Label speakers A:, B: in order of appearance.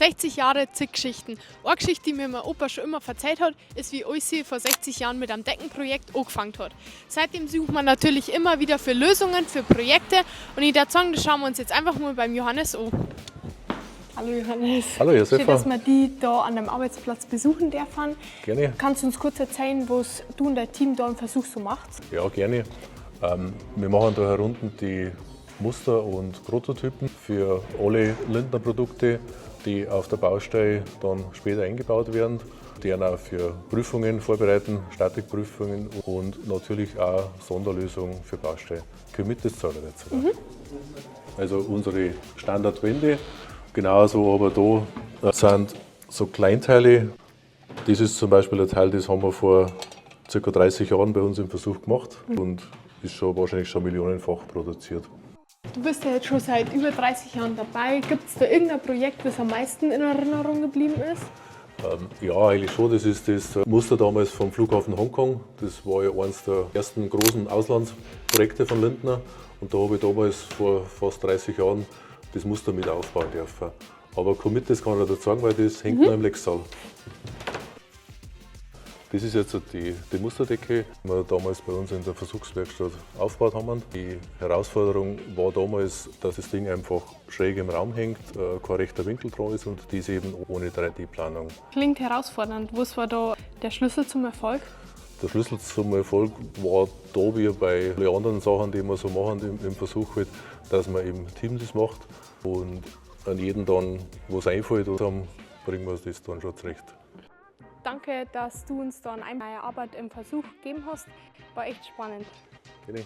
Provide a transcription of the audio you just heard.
A: 60 Jahre, zig Geschichten. Eine Geschichte, die mir mein Opa schon immer verzeiht hat, ist, wie alles vor 60 Jahren mit einem Deckenprojekt angefangen hat. Seitdem sucht man natürlich immer wieder für Lösungen, für Projekte und ich würde sagen, das schauen wir uns jetzt einfach mal beim Johannes an. Hallo Johannes.
B: Hallo Josefa.
A: Schön, dass wir die da an deinem Arbeitsplatz besuchen dürfen.
B: Gerne.
A: Kannst du uns kurz erzählen, was du und dein Team da im Versuch so macht?
B: Ja, gerne. Wir machen da herunten die Muster und Prototypen für alle Lindner Produkte, die auf der Baustelle dann später eingebaut werden, die auch für Prüfungen vorbereiten, Statikprüfungen und natürlich auch Sonderlösungen für Baustelle. Komm mit, das zeige ich dazu. Also unsere Standardwände, genauso aber da sind so Kleinteile. Das ist zum Beispiel ein Teil, das haben wir vor ca. 30 Jahren bei uns im Versuch gemacht und ist schon wahrscheinlich schon millionenfach produziert.
A: Du bist ja jetzt schon seit über 30 Jahren dabei. Gibt es da irgendein Projekt, das am meisten in Erinnerung geblieben ist?
B: Ja, eigentlich schon. Das ist das Muster damals vom Flughafen Hongkong. Das war ja eines der ersten großen Auslandsprojekte von Lindner. Und da habe ich damals vor fast 30 Jahren das Muster mit aufbauen dürfen. Aber komm mit, das kann ich dir sagen, weil das hängt noch im Lexsaal. Das ist jetzt die Musterdecke, die wir damals bei uns in der Versuchswerkstatt aufgebaut haben. Die Herausforderung war damals, dass das Ding einfach schräg im Raum hängt, kein rechter Winkel dran ist und dies eben ohne 3D-Planung.
A: Klingt herausfordernd. Was war da der Schlüssel zum Erfolg?
B: Der Schlüssel zum Erfolg war da, wie bei allen anderen Sachen, die wir so machen im Versuch, halt, dass man im Team das macht und an jeden dann, was einfällt, dann bringen wir das dann schon zurecht.
A: Danke, dass du uns da eine Arbeit im Versuch gegeben hast. War echt spannend.
B: Gerne.